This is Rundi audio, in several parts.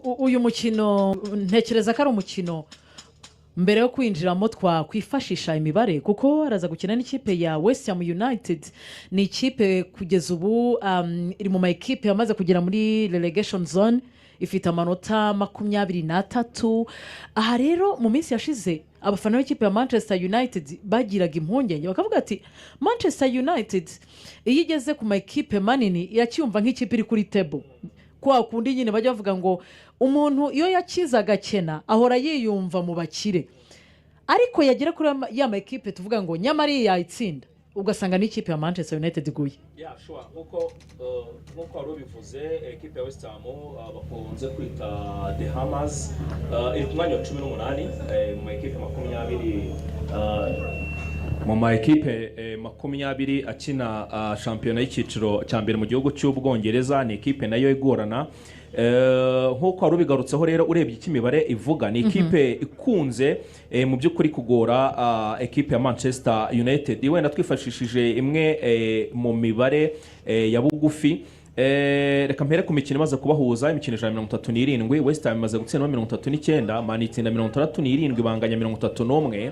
Uyu mukino ntekereza ko ari umukino mbere yo kwinjiramo twakwifashisha imibare, kuko araza gukina n'ikipe ya West Ham United. Ni ikipe kugeza ubu iri mu ma ekipe yamaze kugera muri relegation zone, ifite amanota 23. Aha rero mu minsi yashize abafana b'ikipe ya Manchester United bagiraga impungenge, bakavuga ati: "Manchester United iyo igeze ku ma ekipe manini iracyumva nk'ikipe iri kuri table." Kwa kundi nyine bajya bavuga ngo umuntu iyo yakize agakena ahora yiyumva mu bakire, ariko yagera kuri ya ma ekipe tuvuga ngo nyamara iyi yayitsinda, ugasanga n'ikipe ya Manchester United iguye. Yeah, sure. Nk'uko wari ubivuze, ekipe ya West Ham bakunze kwita The Hammers iri ku mwanya wa 18 mu ma ekipe 20 mu ma ekipe 20 akina shampiyona y'icyiciro cya mbere mu gihugu cy'Ubwongereza. Ni ekipe nayo igorana. Nk'uko wari ubigarutseho rero, urebye icyo imibare ivuga, ni ekipe ikunze mu by'ukuri kugora ekipe ya Manchester United. Wenda twifashishije imwe mu mibare ya bugufi, reka mpere ku mikino imaze kubahuza, imikino 137. West Ham imaze gutsindamo 39, Man itsinda 67, banganya 31.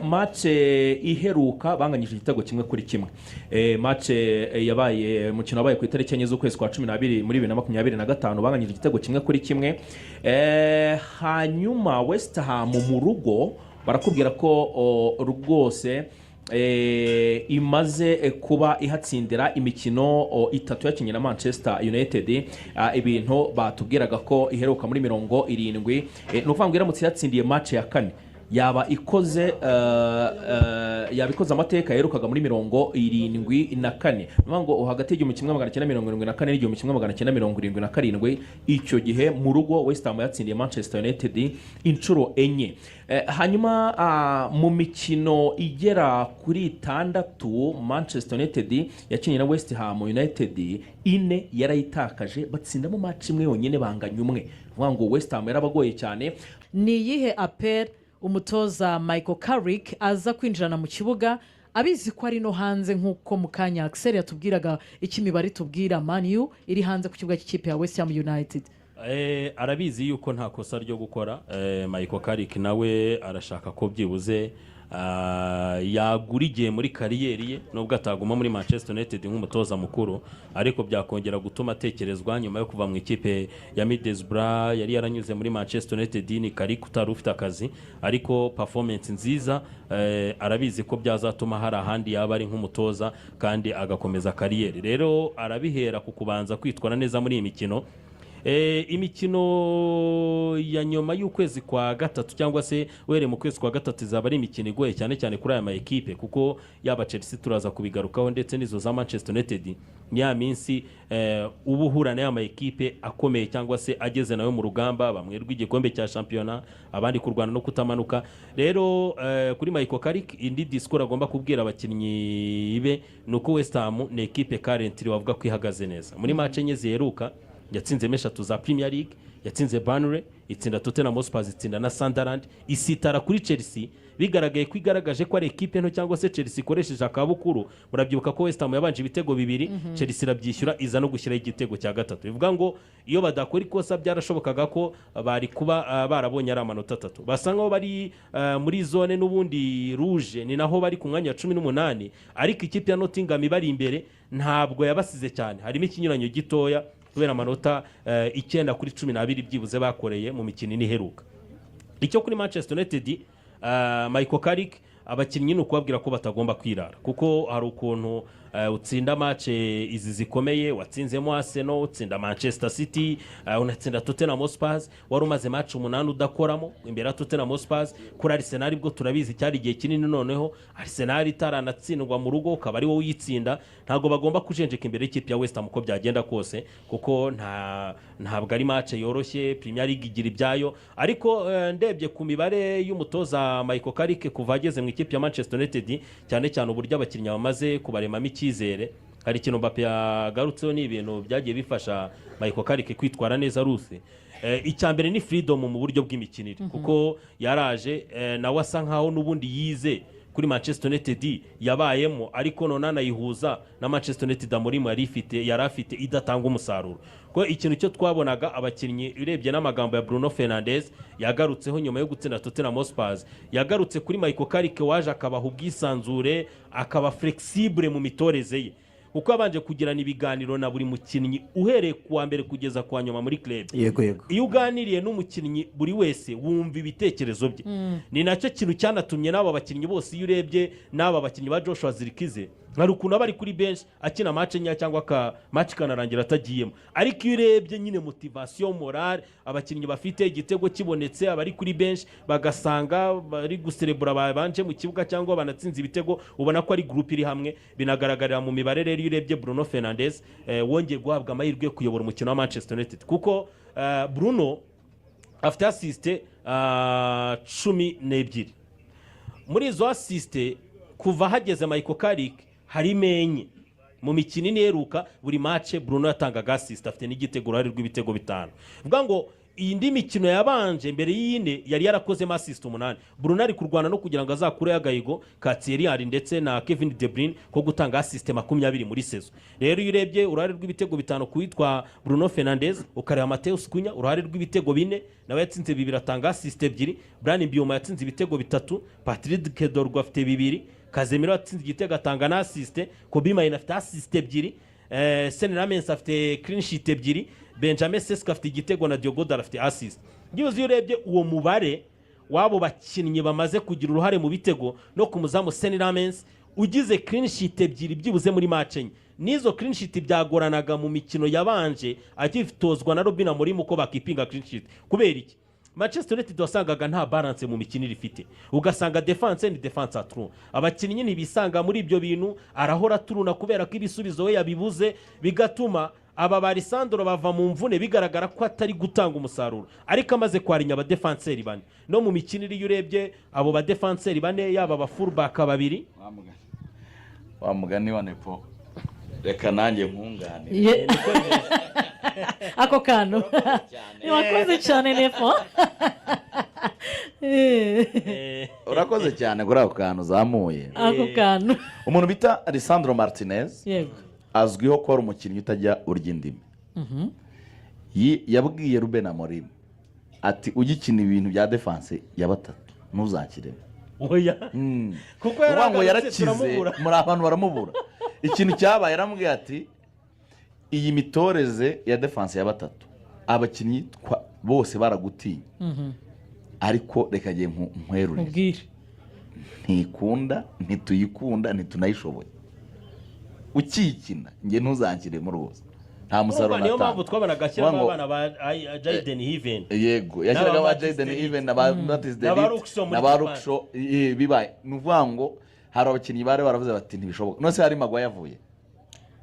Match iheruka banganyije igitego 1-1. Match yabaye, umukino wabaye ku itariki 4 z'ukwezi kwa 12 muri 2025, banganyije igitego 1-1. Hanyuma West Ham mu rugo barakubwira ko rwose imaze kuba ihatsindira imikino itatu yakinnye na Manchester United. Ibintu batubwiraga ko iheruka muri 70. Ni ukuvuga ngo iramutse yatsindiye match ya kane yaba ikoze amateka yaherukaga muri 74. Ni ukuvuga ngo hagati y'1974 n'1977, icyo gihe mu rugo West Ham yatsindiye Manchester United inshuro enye. Hanyuma mu mikino igera kuri itandatu Manchester United yakinnye na West Ham United, ine yarayitakaje, batsindamo match imwe yonyine, banganya umwe. Ni ukuvuga ngo West Ham yarabagoye cyane. Ni iyihe appel umutoza Michael Carrick aza kwinjirana mu kibuga, abizi ko ari no hanze, nk'uko mu kanya Axel yatubwiraga icyo imibare itubwira, Man U iri hanze ku kibuga cy'ikipe ya West Ham United? Arabizi yuko nta kosa ryo gukora. Michael Carrick nawe arashaka ko byibuze yagura igihe muri carrière ye, nubwo ataguma muri Manchester United nk'umutoza mukuru, ariko byakongera gutuma atekerezwa nyuma yo kuva mu ikipe ya Middlesbrough. Yari yaranyuze muri Manchester United. Ni Carrick utari ufite akazi, ariko performance nziza, arabizi ko byazatuma hari ahandi yaba ari nk'umutoza kandi agakomeza carrière. Rero arabihera ku kubanza kwitwara neza muri iyi mikino. Imikino ya nyuma y'ukwezi kwa gatatu, cyangwa se uhereye mu kwezi kwa gatatu, izaba ari imikino igoye cyane cyane kuri aya ma ekipe, kuko yaba Chelsea turaza kubigarukaho, ndetse n'izo za Manchester United, ni ya minsi uba uhura n'aya ma ekipe akomeye cyangwa se ageze nayo mu rugamba, bamwe rw'igikombe cya shampiyona, abandi kurwana no kutamanuka. Rero kuri Michael Carrick, indi discours agomba kubwira abakinnyi be ni uko West Ham ni ekipe currently wavuga ko ihagaze neza. Muri match enye ziheruka yatsinzemo eshatu za Premier League: yatsinze Burnley, itsinda Tottenham Hotspur, itsinda na Sunderland, isitara kuri Chelsea, bigaragaye ko igaragaje ko ari ekipe nto cyangwa se Chelsea ikoresheje akabukuru. Murabyibuka ko West Ham yabanje ibitego bibiri, Chelsea irabyishyura, iza no gushyiraho igitego cya gatatu. Bivuga ngo iyo badakora ikosa byarashobokaga ko bari kuba barabonye ari amanota atatu. Basa nkaho bari muri zone n'ubundi rouge, ni naho bari ku mwanya wa 18, ariko ikipe ya Nottingham ibari imbere ntabwo yabasize cyane, harimo ikinyuranyo gitoya kubera amanota 9 kuri 12 byibuze bakoreye mu mikino ine iheruka. Icyo kuri Manchester United, Michael Carrick abakinnyi ni ukubabwira ko batagomba kwirara, kuko hari ukuntu utsinda match izi zikomeye, watsinzemo Arsenal, utsinda Manchester City, unatsinda Tottenham Hotspur, wari umaze match umunani udakoramo imbere ya Tottenham Hotspur. Kuri Arsenal bwo turabizi, cyari igihe kinini noneho Arsenal itaranatsindwa mu rugo, ukaba ari wowe uyitsinda. Ntabwo bagomba kujenjeka imbere y'ikipe ya West Ham uko byagenda kose, kuko ntabwo ari match yoroshye. Premier League igira ibyayo. Ariko ndebye ku mibare y'umutoza Michael Carrick kuva ageze mu ikipe ya Manchester United, cyane cyane uburyo abakinnyi bamaze kubaremamo icyizere, hari ikintu Mbappe yagarutseho, ni ibintu byagiye bifasha Michael Carrick kwitwara neza. Ruse icya mbere ni freedom mu buryo bw'imikinire, kuko yaraje nawe asa nkaho n'ubundi yize kuri Manchester United yabayemo, ariko none anayihuza na Manchester United Amorim yari afite idatanga umusaruro. Ko Ko ikintu cyo twabonaga abakinnyi, urebye n'amagambo ya Bruno Fernandes yagarutseho nyuma yo gutsinda Tottenham Hotspur, yagarutse kuri Michael Carrick waje akabaha ubwisanzure, akaba flexible mu mitoreze ye, kuko yabanje kugirana ibiganiro na buri mukinnyi uhereye ku wa mbere kugeza ku wa nyuma muri club. yego yego Iyo uganiriye n'umukinnyi buri wese, wumva ibitekerezo bye. Ni nacyo kintu cyanatumye n'aba bakinnyi bose, iyo urebye n'aba bakinnyi ba Joshua Zirkzee, hari ukuntu aba ari kuri benshi akina match nkeya cyangwa aka match ikanarangira atagiyemo, ariko iyo urebye nyine motivation, morale abakinnyi bafite, igitego kibonetse abari kuri benshi bagasanga bari guserebura babanje mu kibuga cyangwa banatsinze ibitego, ubona ko ari groupe iri hamwe. Binagaragarira mu mibare rero. Iyo urebye Bruno Fernandes wongeye guhabwa amahirwe yo kuyobora umukino wa Manchester United, kuko Bruno afite assist 12. Muri izo assist, kuva hageze Michael Carrick, harimo enye mu mikino ine iheruka. Buri match Bruno yatangaga assist, afite n'igitego, uruhare rw'ibitego 5. Bivuga ngo iyi ndi mikino yabanje mbere y'ine yari yarakozemo assist 8. Bruno ari kurwana no kugira ngo azakureho agahigo ka Thierry Henry ndetse na Kevin De Bruyne ko gutanga assist 20 muri saison. Rero iyo urebye uruhare rw'ibitego 5 ku witwa Bruno Fernandes, ukareba Matheus Cunha, uruhare rw'ibitego 4, nawe yatsinze 2 atanga assist 2. Bryan Mbeumo yatsinze ibitego 3, Patrick Dorgu afite 2, Casemiro yatsinze igitego atanga na assist, Kobbie Mainoo afite assist 2, Senne Lammens afite clean sheet 2, Benjamin Sesko afite igitego na Diogo Dalot afite assist. Byibuze iyo urebye uwo mubare w'abo bakinnyi bamaze kugira uruhare mu bitego, no ku muzamu Senne Lammens ugize clean sheet 2 byibuze muri match enye, n'izo clean sheet byagoranaga mu mikino yabanje agitozwa na Ruben Amorim uko bakipinga clean sheet. Kubera iki? Manchester United wasangaga nta balance mu mikinire ifite, ugasanga defense ni defense à trois, abakinnyi ntibisanga muri ibyo bintu, arahora aturuna kubera ko ibisubizo we yabibuze, bigatuma aba ba Lisandro bava mu mvune bigaragara ko atari gutanga umusaruro. Ariko amaze kwarinya abadefanseri bane, no mu mikinire iyo urebye abo badefanseri bane, yaba aba fullback babiri. Wa mugani wa Nepo, reka nanjye nkunganire. Ako kantu wakoze cyane, Nepo. Urakoze cyane kuri ako kantu uzamuye. Ako kantu. Umuntu bita Lisandro Martinez azwiho ko ari umukinnyi utajya urya indimi. Yabwiye Ruben Amorim ati: "Ugikina ibintu bya défense ya batatu ntuzakiremo." Oya, kuko Uvuga ngo yaragarutse yarakize turamubura. Muri abantu baramubura. Ikintu cyabaye, yaramubwiye ati: "Iyi mitoreze ya défense ya batatu, abakinnyi bose baragutinya, ariko reka ngiye nkwerurire." Mubwire. "Ntikunda, ntituyikunda, ntitunayishoboye. Ukiyikina njye ntuzanshyiremo rwose, nta musaruro Urumva niyo natanga." mpamvu twabonaga ashyiramo Uvuga ngo- abana ba Jayden Heaven. Yego, yashyiraga N'aba ba Matthijs Jayden de Ligt. Heaven na ba Matthijs de Na ba Ligt, Luke Shaw muri na ba Japan. Luke Shaw, bibaye ni ukuvuga ngo hari abakinnyi bari baravuze bati: "Ntibishoboka." None se hari Maguire yavuye?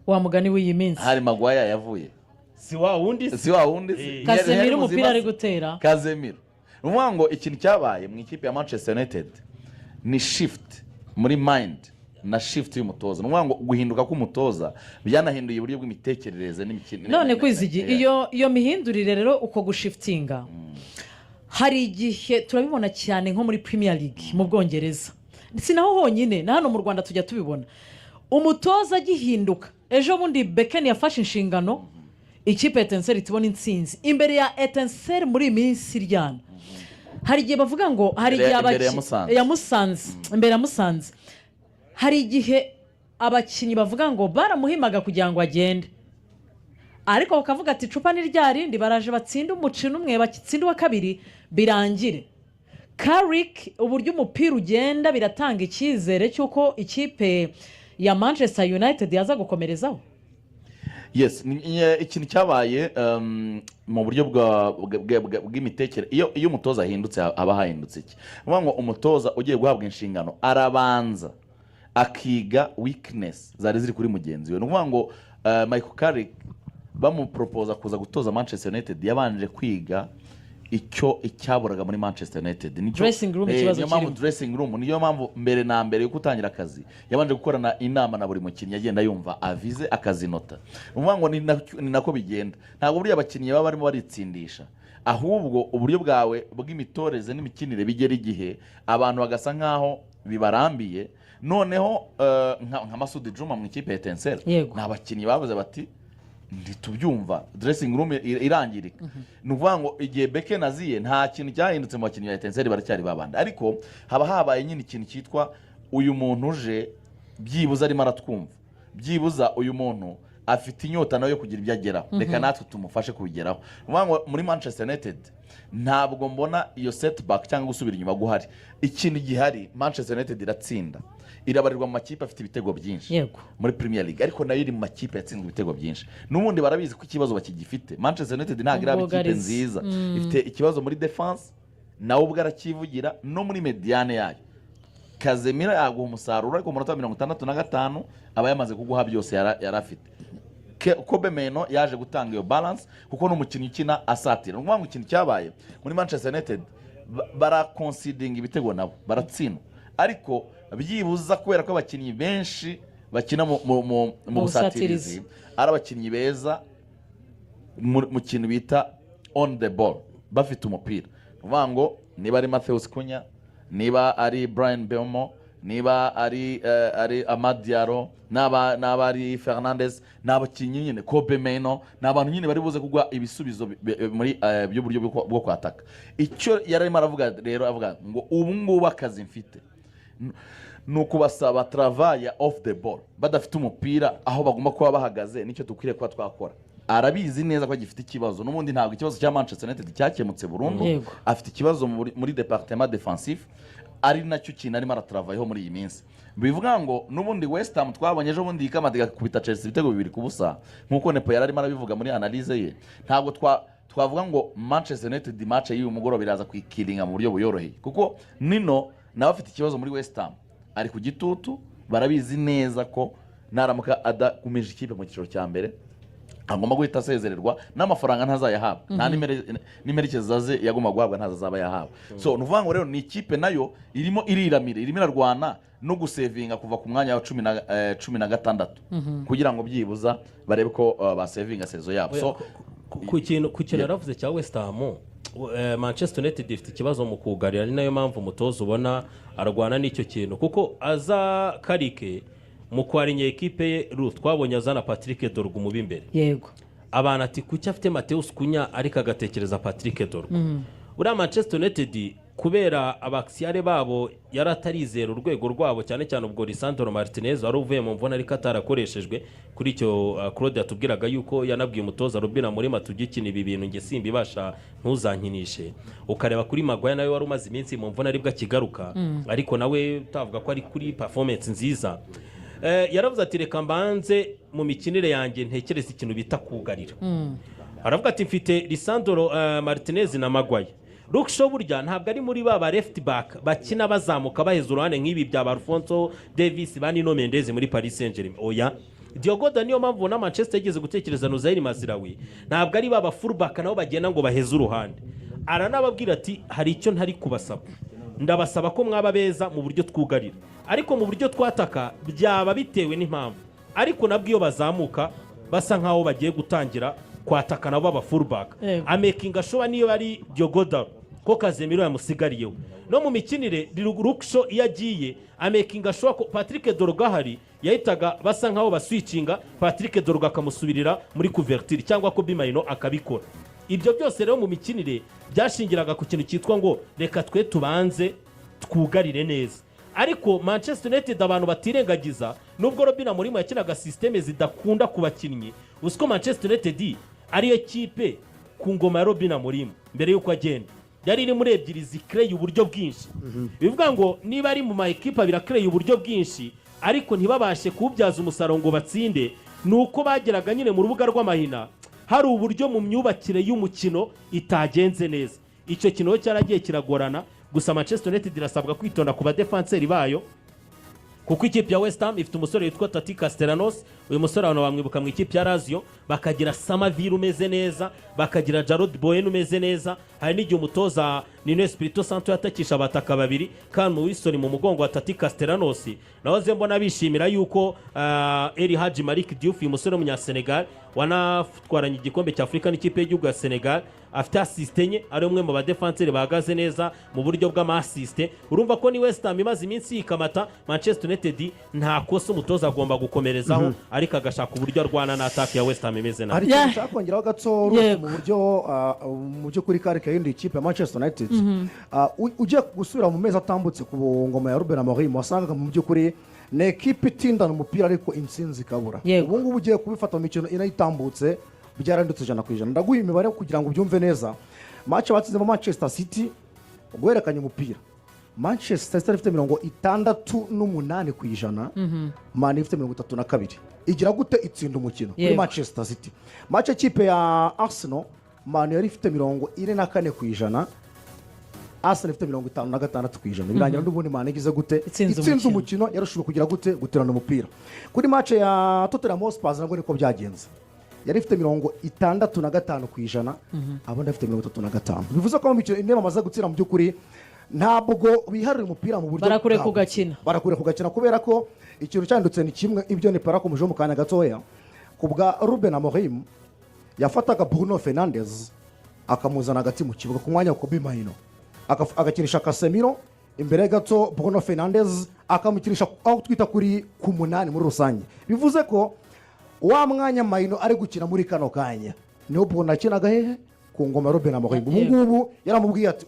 Wa mugani w'iyi minsi. Hari Maguire yavuye. Si wa wundi se? Si wa wundi se? Casemiro Yari umupira muzima ari se? gutera. Casemiro. Ni ukuvuga ngo ikintu cyabaye mu ikipe ya Manchester United ni shift muri mind na shift y'umutoza. Ni ukuvuga ngo guhinduka k'umutoza byanahinduye uburyo bw'imitekerereze n'imikinire. None kwizigi, iyo mihindurire rero, uko gushifitinga, hari igihe turabibona cyane nko muri Premier League mu Bwongereza, si naho honyine, na hano mu Rwanda tujya tubibona, umutoza agihinduka. Ejo bundi Bekeni yafashe inshingano, ikipe ya Etincelles tubona intsinzi imbere ya Etincelles. Muri iyi minsi iryana, hari igihe bavuga ngo hari igihe Imbere ya Musanze. Ya Musanze, imbere ya Musanze, hari igihe abakinnyi bavuga ngo baramuhimaga kugira ngo agende, ariko bakavuga ati: "Icupa ni rya rindi, baraje batsinde umukino umwe, batsinde uwa kabiri, birangire." Carrick, uburyo umupira ugenda biratanga icyizere cy'uko ikipe ya Manchester United yaza gukomerezaho. Yes, ikintu cyabaye mu buryo bw'imitekerereze, iyo umutoza ahindutse haba hahindutse iki? Ni ukuvuga ngo umutoza ugiye guhabwa inshingano arabanza akiga weakness zari ziri kuri mugenzi we. Ni ukuvuga ngo Michael Carrick bamuporopoza kuza gutoza Manchester United, yabanje kwiga icyo icyaburaga muri Manchester United. Dressing room, ikibazo Niyo mpamvu kirimo. dressing room, niyo mpamvu mbere na mbere yo gutangira akazi yabanje gukorana inama na buri mukinnyi, agenda yumva avize akazinota. Ni ukuvuga ngo ni nako bigenda. Ntabwo buriya abakinnyi baba barimo baritsindisha, ahubwo uburyo bwawe bw'imitoreze n'imikinire bigera igihe abantu bagasa nk'aho bibarambiye. Noneho nka Masudi Juma mu ikipe ya Etincelles, ni abakinnyi bavuze bati Ntitubyumva, dressing room irangirika. Ni ukuvuga ngo igihe Beke naziye, nta kintu cyahindutse mu bakinnyi ba Etincelles, baracyari babandi, ariko haba habaye nyine ikintu cyitwa uyu muntu uje byibuze arimo aratwumva, byibuza uyu muntu afite inyota nawe yo kugira ibyo ageraho, reka natwe tumufashe kubigeraho. Ni ukuvuga ngo muri Manchester United ntabwo mbona iyo setback cyangwa gusubira inyuma guhari. Ikintu gihari, Manchester United iratsinda, irabarirwa mu makipe afite ibitego byinshi muri Premier League, ariko nayo iri mu makipe yatsinzwe ibitego byinshi. N'ubundi barabizi ko ikibazo bakigifite. Manchester United ntabwo iraba ikipe Ubwugarizi. nziza. Ifite ikibazo muri defense, nawe ubwo aracyivugira, no muri médiane yayo. Casemiro yaguha umusaruro, ariko mu munota wa 65 aba yamaze kuguha byose yari afite. Kobbie Mainoo yaje gutanga iyo balance kuko ni umukinnyi ukina asatira. Ni ukuvuga ngo ikintu cyabaye muri Manchester United, baraconcedinga ibitego, nabo baratsindwa, ariko byibuza kubera ko abakinnyi benshi bakina mu Mu busatirizi busatirizi. ari abakinnyi beza mu kintu bita on the ball, bafite umupira. Ni ukuvuga ngo niba ari Matheus Cunha, niba ari Bryan Mbeumo, niba ari Amad Diallo, naba ari Fernandes, ni abakinnyi nyine, Kobbie Mainoo, ni abantu nyine bari buze kuguha ibisubizo muri by'uburyo bwo kwataka. Icyo yari arimo aravuga rero, avuga ngo ubu ngubu akazi mfite ni ukubasaba travail off the ball, badafite umupira, aho bagomba kuba bahagaze, nicyo dukwiriye kuba twakora. Arabizi neza ko agifite ikibazo. N'ubundi ntabwo ikibazo cya Manchester United cyakemutse burundu. Afite ikibazo muri département défensif, ari nacyo kintu arimo aratravailleho muri iyi minsi. Bivuga ngo n'ubundi West Ham twabonye ejo bundi ikamata igakubita Chelsea ibitego 2-0, nk'uko Nepo yari arimo arabivuga muri analyse ye, ntabwo twavuga ngo Manchester United match y'uyu mugoroba iraza kuyikiringa mu buryo buyoroheye, kuko Nuno nawe afite ikibazo muri West Ham, ari ku gitutu. Barabizi neza ko naramuka adakumije ikipe mu cyiciro cya mbere agomba guhita asezererwa, n'amafaranga ntazayahabwa, nta n'imerekeza ze yagomba guhabwa ntazo azaba yahawe. So ni ukuvuga ngo rero ni ikipe nayo irimo iriramira, irimo irarwana no gusavinga kuva ku mwanya wa 16 kugira ngo byibuza barebe ko basavinga saison yabo. So Ku kintu yaravuze cya West Ham, Manchester United ifite ikibazo mu kugarira, ni nayo mpamvu umutoza ubona arwana n'icyo kintu, kuko aza Carrick mu kwarinya ekipe ye, twabonye azana Patrick Dorgu mubi imbere. Abantu ati kuki afite Matheus Cunha ariko agatekereza Patrick Dorgu? Buriya Manchester United, kubera abaxiale babo yari atarizera urwego rwabo, cyane cyane ubwo Lisandro Martinez wari uvuye mu mvune ariko atarakoreshejwe kuri icyo. Claude yatubwiraga yuko yanabwiye umutoza Ruben Amorim tugikina ibi bintu nge simbibasha, ntuzankinishe. Ukareba kuri Maguire, nawe wari umaze iminsi mu mvune aribwo akigaruka, ariko nawe utavuga ko ari kuri performance nziza. Yaravuze ati reka mbanze mu mikinire yanjye ntekereze ikintu bita kugarira. Aravuga ati mfite Lisandro Martinez na Maguire. Luke Shaw burya ntabwo ari muri ba left back bakina bazamuka baheza uruhande nk'ibi bya ba Alphonso Davies, ba Nuno Mendes muri Paris Saint-Germain. Oya, Diogo Dalot, niyo mpamvu na Manchester yigeze gutekereza Noussair Mazraoui, ntabwo ari ba ba full back nabo bagenda ngo baheze uruhande. Aranababwira ati hari icyo ntari kubasaba, ndabasaba ko mwaba beza mu buryo twugarira, ariko mu buryo twataka byaba bitewe n'impamvu. Ariko nabwo iyo bazamuka basa nkaho bagiye gutangira kwataka nabo baba full back, amakinga sure niyo ari Diogo Dalot ko Casemiro yamusigariyeho. No mu mikinire, Luke Shaw iyo agiye amakinga sure ko Patrick Dorgu ahari, yahitaga basa nkaho baswitchinga, Patrick Dorgu akamusubirira muri couverture cyangwa Kobbie Mainoo akabikora. Ibyo byose rero mu mikinire byashingiraga ku kintu cyitwa ngo reka twe tubanze twugarire neza. Ariko Manchester United abantu batirengagiza, nubwo Ruben Amorim yakinaga système zidakunda ku bakinnyi, uzi ko Manchester United ariyo kipe ku ngoma ya Ruben Amorim mbere y'uko agenda yari iri muri ebyiri zikereye uburyo bwinshi. Bivuga ngo niba ari mu ma ekipa abiri akereye uburyo bwinshi ariko ntibabashe kuwubyaza umusaruro ngo batsinde, ni uko bageraga nyine mu rubuga rw'amahina hari uburyo mu myubakire y'umukino itagenze neza. Icyo kintu rero cyaragiye kiragorana. Gusa Manchester United irasabwa kwitonda ku badefanseri bayo, kuko ikipe ya West Ham ifite umusore witwa Tati Castellanos. Uyu musore abantu bamwibuka mu ikipe ya Lazio. Bakagira Summerville umeze neza, bakagira Jarrod Bowen umeze neza. Hari n'igihe umutoza Nuno Espirito Santo yatakisha abataka babiri, Callum Wilson mu mugongo wa Tati Castellanos. Nahoze mbona bishimira yuko El Hadji Malick Diouf, uyu musore w'umunyasenegal wanatwaranye igikombe cya Afurika n'ikipe y'igihugu ya Senegal, afite assist enye, ari umwe mu badefanseri bahagaze neza mu buryo bw'ama assist. Urumva ko ni West Ham imaze iminsi yikamata Manchester United. Nta kosa, umutoza agomba gukomerezaho, ariko agashaka uburyo arwana na attaque ya West Ham imeze nabi. Hari ikintu nshaka kongeraho gato, Ruth, mu buryo mu by'ukuri kari kahinduye ikipe ya Manchester United. Ugiye gusubira mu mezi atambutse ku ngoma ya Ruben Amorim, wasangaga mu by'ukuri ni ekipe itindana umupira ariko intsinzi ikabura. Ubu ngubu ugiye kubifata mu mikino inayitambutse, byarandutse 100%. Ndaguha imibare kugira ngo ubyumve neza. Match batsinzemo Manchester City, guhererekanya umupira Manchester City ifite 68%, Man ifite 32. Igira gute? Itsinda umukino kuri Manchester City. Match ikipe ya Arsenal, Man yari ifite 44%, Arsenal ifite 56%. Birangira n'ubundi Man igize gute? Itsinze Itsinze umukino. umukino. Yarushijwe kugira gute? Guterana umupira. Kuri match ya Tottenham Hotspur nabwo niko byagenze, yari ifite 65%, abandi bafite 35. Bivuze ko mu mikino ine bamaze gutsinda, mu by'ukuri ntabwo biharira umupira mu buryo Barakureka bwabo. ugakina. Barakureka ugakina, kubera ko ikintu cyandutse ni kimwe, ibyo ni parakomejeho mu kanya gatoya. Ku bwa Ruben Amorim, yafataga Bruno Fernandes akamuzana hagati mu kibuga ku mwanya wa Kobbie Mainoo, agakinisha Casemiro imbere gato, Bruno Fernandes akamukinisha aho twita kuri ku munani muri rusange. Bivuze ko wa mwanya Mainoo ari gukina muri kano kanya niwo Bruno akinaga hehe? Ku ngoma ya Ruben Amorim. Ubu ngubu yaramubwiye ati: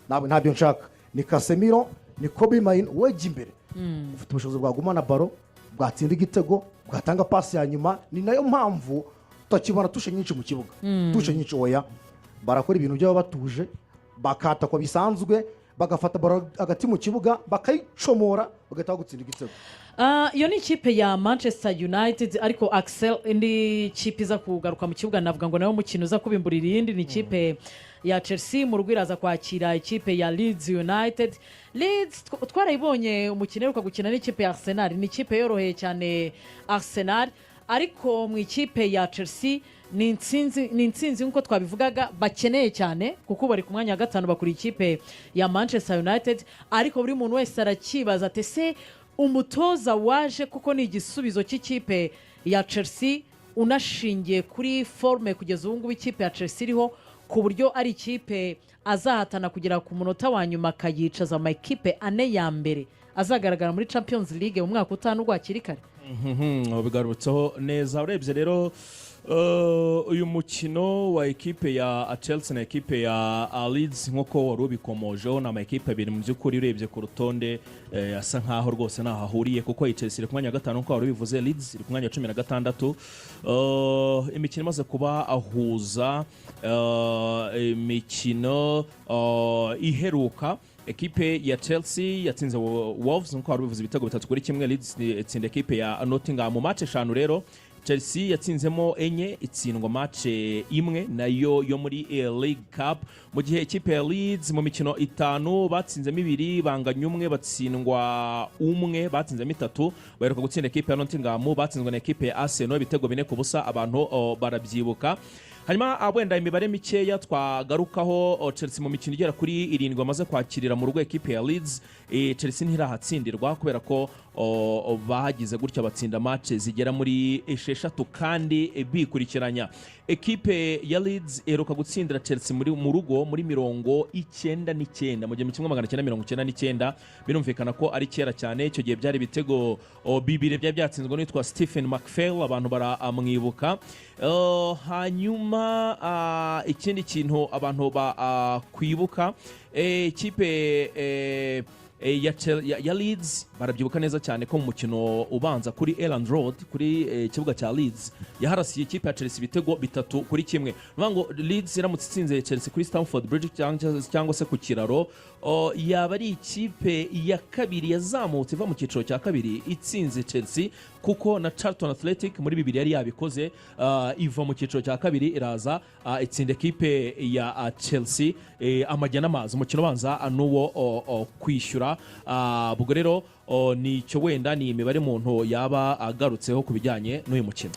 Ntabyo nshaka, ni Casemiro, ni Kobbie Mainoo, wejya imbere, ufite ubushobozi bwagumana ballon, bwatsinda igitego, bwatanga pasi ya nyuma." Ni nayo mpamvu tutakibona touche nyinshi mu kibuga, touche nyinshi oya. Barakora ibintu byabo batuje, bakatakwa bisanzwe, bagafata ballon hagati mu kibuga, bakayicomora, bagahita bagutsinda igitego. Iyo ni ikipe ya Manchester United. Ariko Axel, indi kipe iza kugaruka mu kibuga, navuga ngo nawe umukino uza kubimburira iyindi, ni ikipe ya Chelsea. Mu rugo iraza kwakira ikipe ya Leeds United. Leeds twarayibonye umukino iheruka gukina n'ikipe ya Arsenal, ni ikipe yoroheye cyane Arsenal. Ariko mu ikipe ya Chelsea ni intsinzi nk'uko twabivugaga bakeneye cyane, kuko bari ku mwanya wa gatanu, bakuriye ikipe ya Manchester United. Ariko buri muntu wese arakibaza ati: "Ese umutoza waje kuko ni igisubizo cy'ikipe ya Chelsea?" Unashingiye kuri forme kugeza ubu ngubu ikipe ya Chelsea iriho, ku buryo ari ikipe azahatana kugera ku munota wa nyuma, akayicaza amakipe ane ya mbere azagaragara muri Champions League mu mwaka utaha n'ubwo hakiri kare. Ubigarutseho neza. Urebye rero uyu mukino wa ekipe ya Chelsea na ekipe ya Leeds, nk'uko wari ubikomojeho, ni amakipe abiri mu by'ukuri urebye ku rutonde asa nkaho rwose ntaho ahuriye, kuko iyi Chelsea iri ku mwanya wa gatanu nk'uko wari ubivuze, Leeds iri ku mwanya wa 16. Imikino imaze kuba ahuza, imikino iheruka, ekipe ya Chelsea yatsinze Wolves nk'uko wari ubivuze ibitego 3-1. Leeds itsinda ekipe ya Nottingham. Mu match eshanu rero, Chelsea yatsinzemo enye, itsindwa match imwe nayo yo muri League Cup, mu gihe ikipe ya Leeds mu mikino itanu batsinzemo ibiri, banganya umwe, batsindwa umwe, batsinzemo itatu. Baheruka gutsinda ekipe ya Nottingham, batsinzwe na ekipe ya Arsenal ibitego 4-0, abantu barabyibuka. Hanyuma wenda imibare mikeya twagarukaho, Chelsea mu mikino igera kuri irindwi bamaze kwakirira mu rugo ekipe ya Leeds, Chelsea ntirahatsindirwa, kubera ko bagize gutya batsinda match zigera muri esheshatu kandi bikurikiranya. Ekipe ya Leeds iheruka gutsindira Chelsea mu rugo muri 99, mu 1999. Birumvikana ko ari kera cyane. Icyo gihe byari ibitego bibiri byari byatsinzwe n'uwitwa Stephen McPhail, abantu baramwibuka. Hanyuma ikindi kintu abantu bakwibuka, ikipe ya Leeds barabyibuka neza cyane ko mu mukino ubanza kuri Elland Road, kuri ikibuga cya Leeds, yaharasiye ikipe ya Chelsea ibitego 3-1. Ni ukuvuga ngo Leeds iramutse itsinze Chelsea kuri Stamford Bridge cyangwa se ku kiraro, yaba ari ikipe ya kabiri yazamutse iva mu cyiciro cya kabiri itsinze Chelsea, kuko na Charlton Athletic muri bibiri yari yabikoze, iva mu cyiciro cya kabiri iraza itsinda ekipe ya Chelsea amajya n'amazi. Umukino ubanza n'uwo kwishyura. Ubwo rero ni icyo, wenda ni imibare umuntu yaba agarutseho ku bijyanye n'uyu mukino.